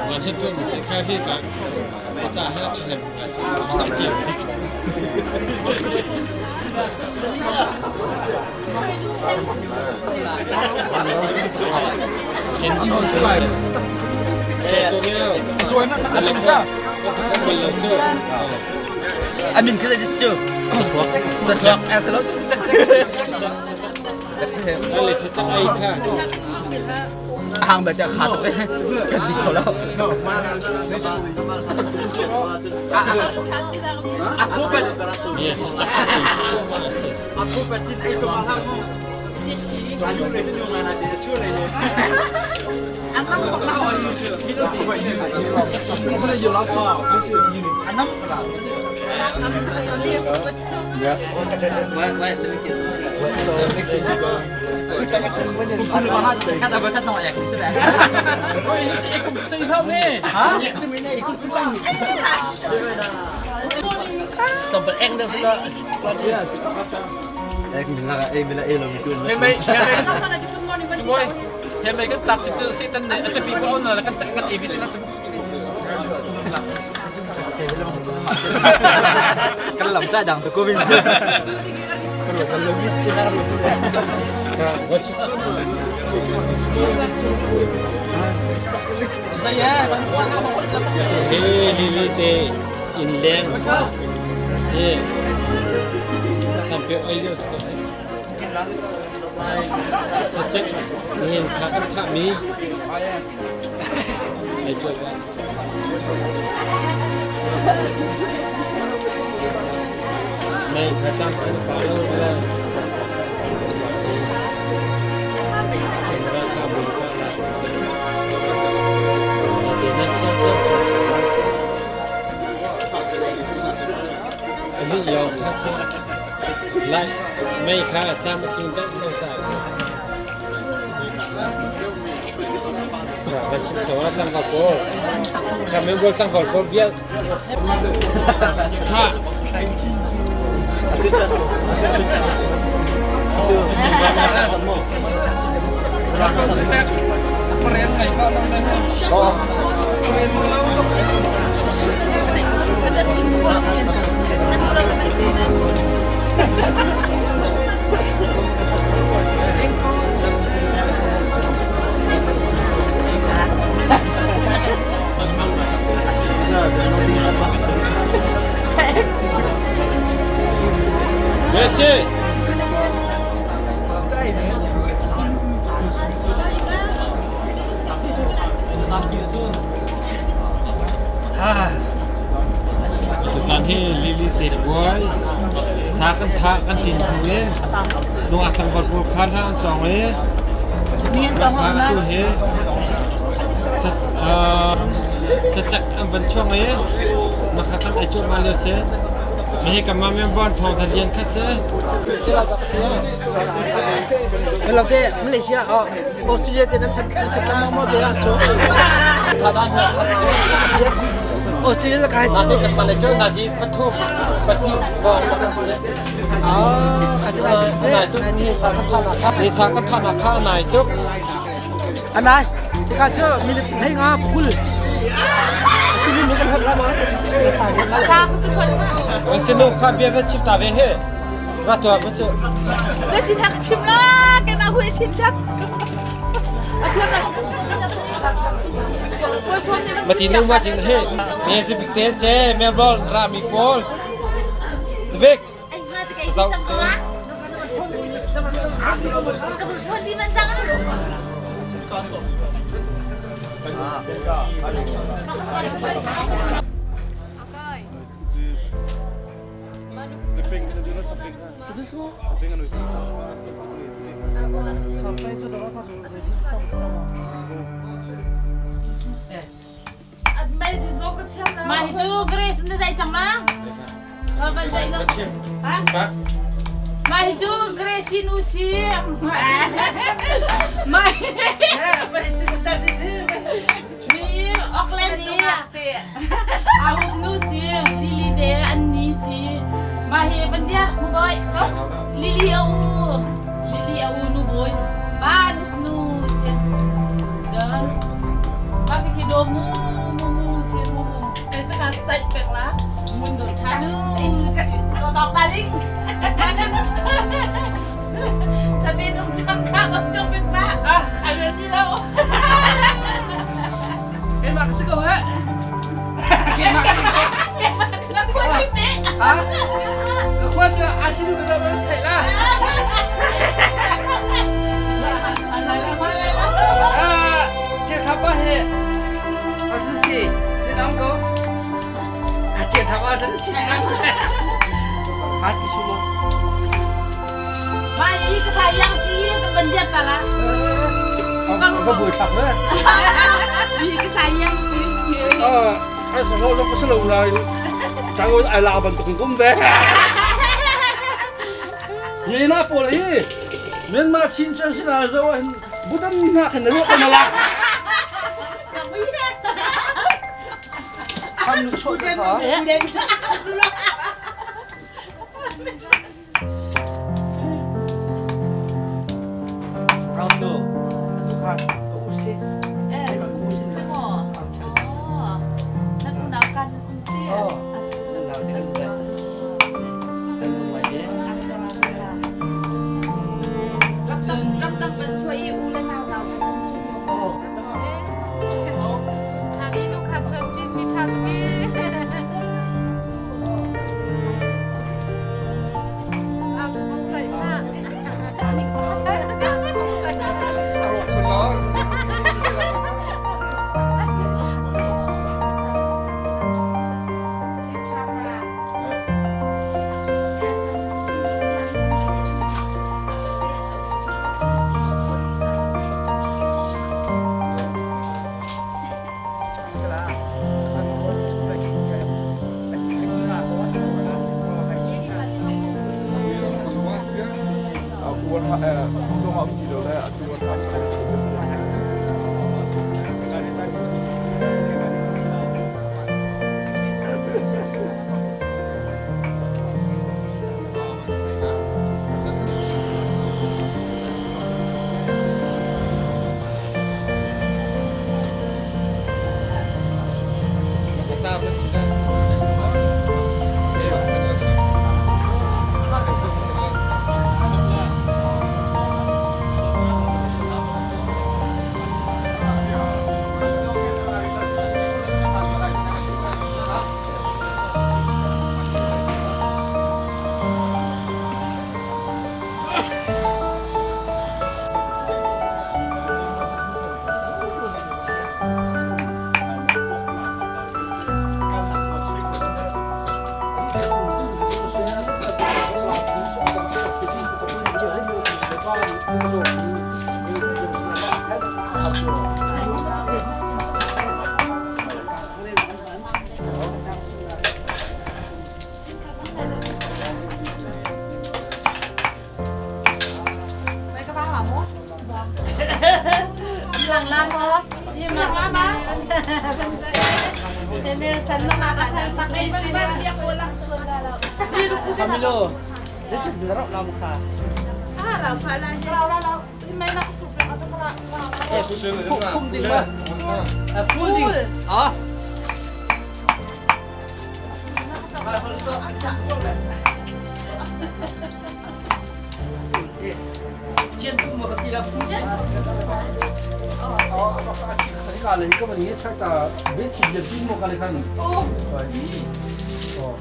Ngan he tuan mi kha hi ka ca he ṭhahnem ngai cu cia mi. Amin kha zai chu. Sachak asalo chu sachak sachak. Hang ba ta kha tuk kan di kho lo. A thu pat. A thu pat tin ai ma hang mu. A lu le chu nga na te chu le le. An nam bak la wa lu chu. Hi lo ti. An nam la. Kan lam cha dang tu ko bin. Hi Lily te inn leng hi sampe oi lio si ko. Sacek nihin thla kan thahmi ai cuai ba. Mei kha tlang kan pa lo. Ani yong kha si. Lai mei kha tlam a tling deuh lo caah si. Kan chim ko na tlangval pawl. Kan member tlangval pawl bia. Kha. Merci. Tutan hi Lily te buai sa kan tha kan tin hnu in nungak tlangval pawl kha hna an cawng i kha atu hi sacek an van chuang i makha kan ei cuahmah lio si. Hi ka mah men bon thong tha lian khat si. Hello te Malaysia oh Australia te nan that that lam mo te ah cho tha dan ha Australia la kai chu te kan pale cho na ji pathum pahnih bo ah ka te nai tuk ni sa ka tha na kha ni sa ka tha na kha nai tuk anai te ka cho mi thai nga kul sinu mi kan hat la ma sa sa chu khol sinu kha bia va chim ta ve he Ra tuah ma cu. Zeitin ha ka chim la keimah hui chin chap. Mati nu ma chin he me si bik te se Melbourne ra mi pawl. Zbik. Mah hi cu Grace na zai cang ma? Mah hi cu Grace nu si. Mah Mi Auckland i a hum nu si Lily te an ni si mah hi van dia mu boy Lily a u Lily a u nu boy ba nu nu si cun mah khi khi do mu mu mu si mu mu kai caka sai pek la mun do tha nu to tok ta ling Tha te nung chang kha ko chung bik ma ai ben ni lo Keimah ka si ko he. Keimah ka si ko. Na khua chim me. Ha? Ka khua cu asinu ka zoh thei la. Ah, chiah tha pa he. Asun si. Tin am ko. Ah, chiah tha pa asun si. Hat ki sumo. Mah hi ka sayang si ka ban diat ta la. Ka bui thak le. Hi ka sayang si. Ah, ai sa lo ka salo lai. Tang ai la ban tuk kum ve. Mi na pawl hi Myanmar Chin chan sin ah zo hin budan ni na khan ru kan la. Tham nu chot kha. Dong am ti lo le atu an Camilo, zeicun na rauh lam kha? Phum ding ma? Full ding. Ah. Chian tuk mo ka ti la full. Ka le ka ban ni chak ta be chi je tin mo ka le khan. Oh. Oh.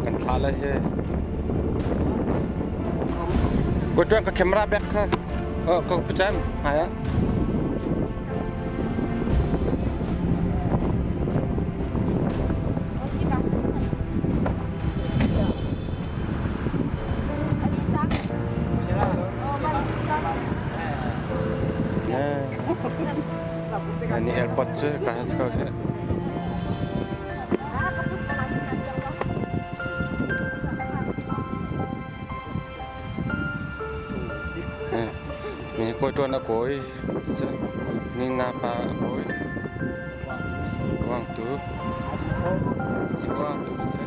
Kan thla lai he. Ko tuan ka camera back kha. Oh, ko pechan. Hai ah. Ini airport cu ka has ko he. Mi koi tuan a kawi ni na pa a kawi wang tu wang tu se.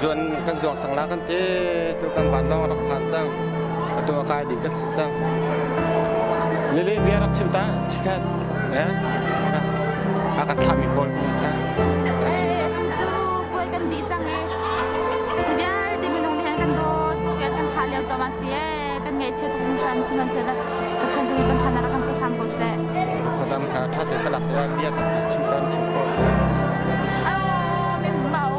Zuan kan zuang cang la kan ti tu kan vanlawng rak phan cang. Atu a kai ding kan si cang. Lili bia rak chim ta chikhat. Eh? A kan thlahmi pawl kha. Cu puai kan dih cang i vialte minung nih kan dawt kan thlah lio cawm a si ee kan ngaihchia tuk hringhran sihmanhsehlaw Pathian tu kan than rak kan pe hram ko seh. Khuazam kha ṭha tein ka lak i bia kan chim kan chim khawh. Min mau.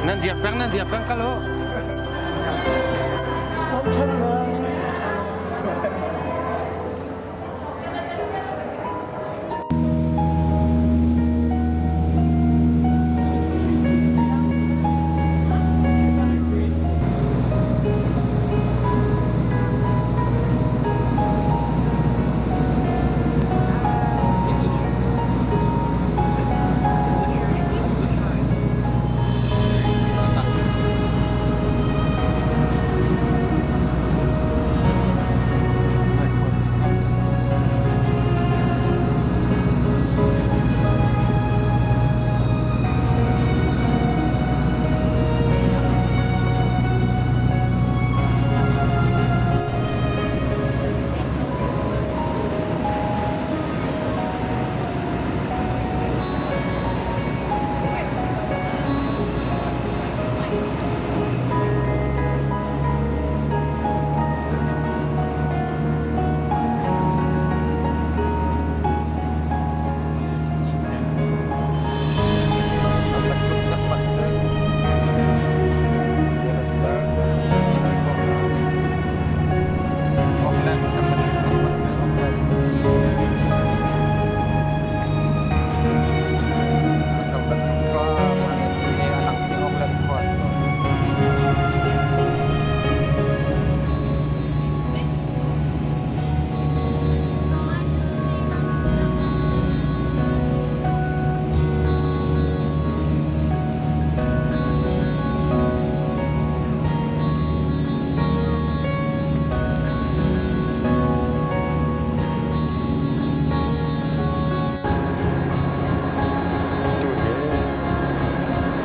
Nan diak peng nan diak peng kal u.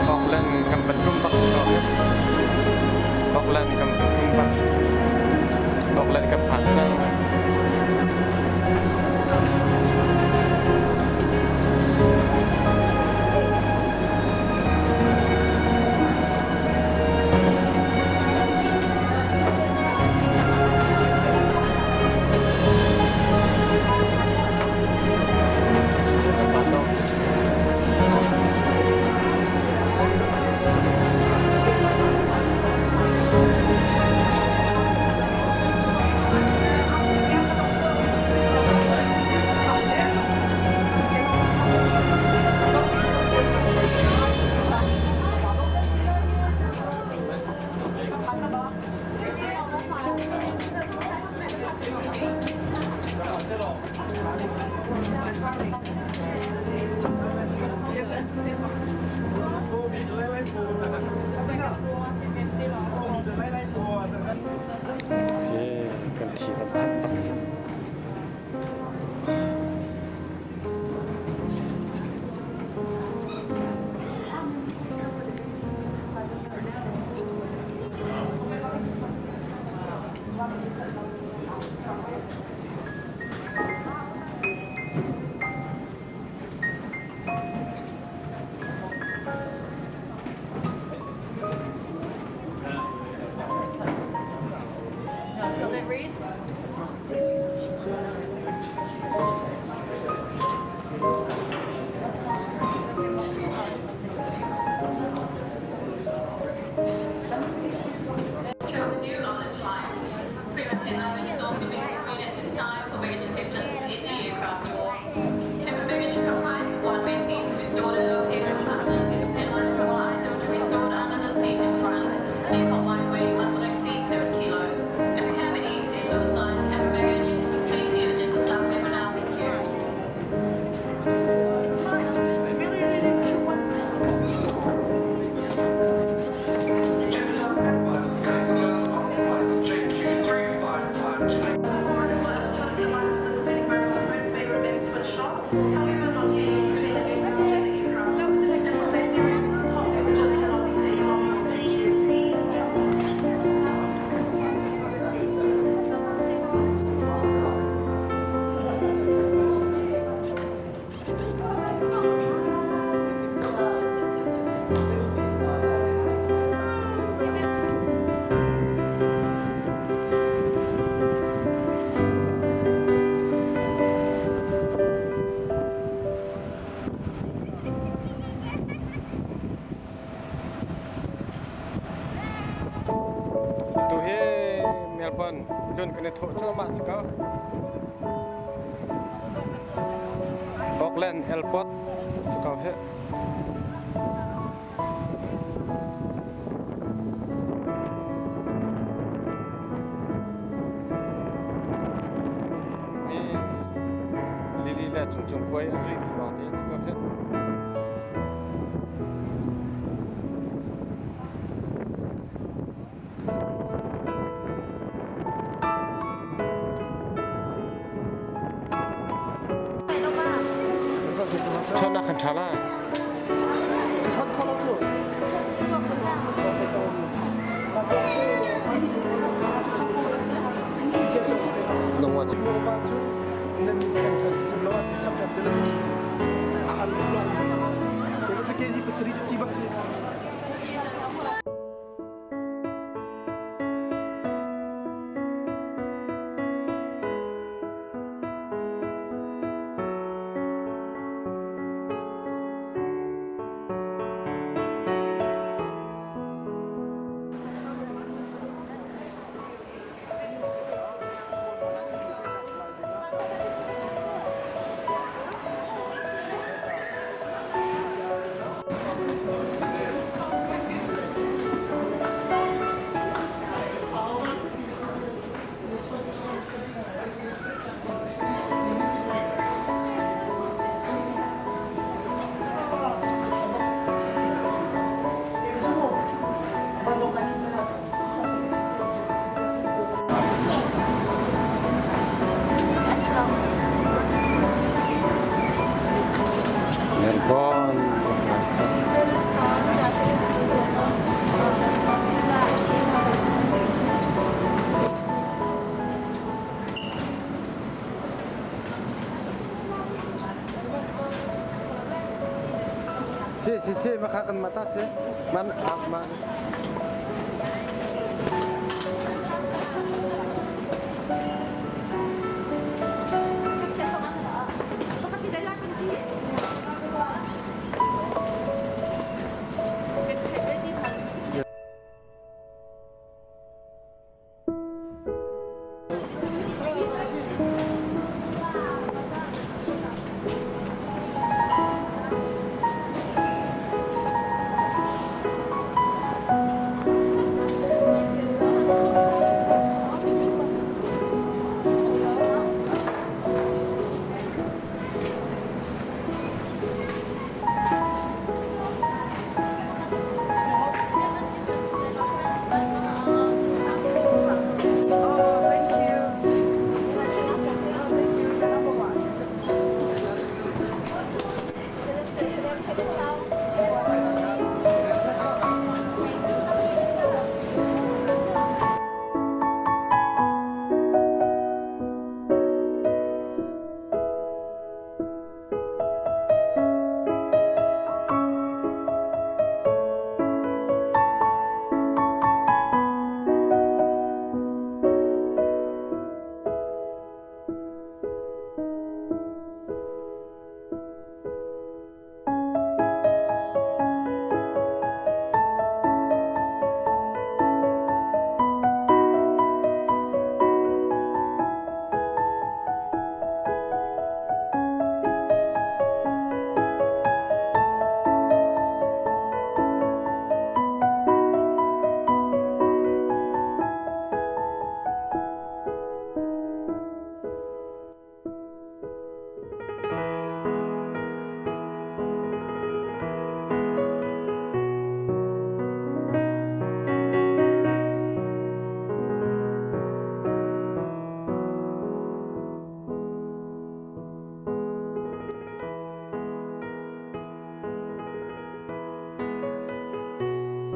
Auckland kan van ṭum bak ko. Auckland kan van ṭum bak. Auckland kan phan cang. Kan thi kan phanh bak si. Kan i thawh cuahmah si ko. Auckland Airport si ko hih. Lili le Cungcung puai a zuimi lawng te si ko hih. Chawnak kan ṭha lai. Nangmah Melbourne. Si si si maka kan mata si man man.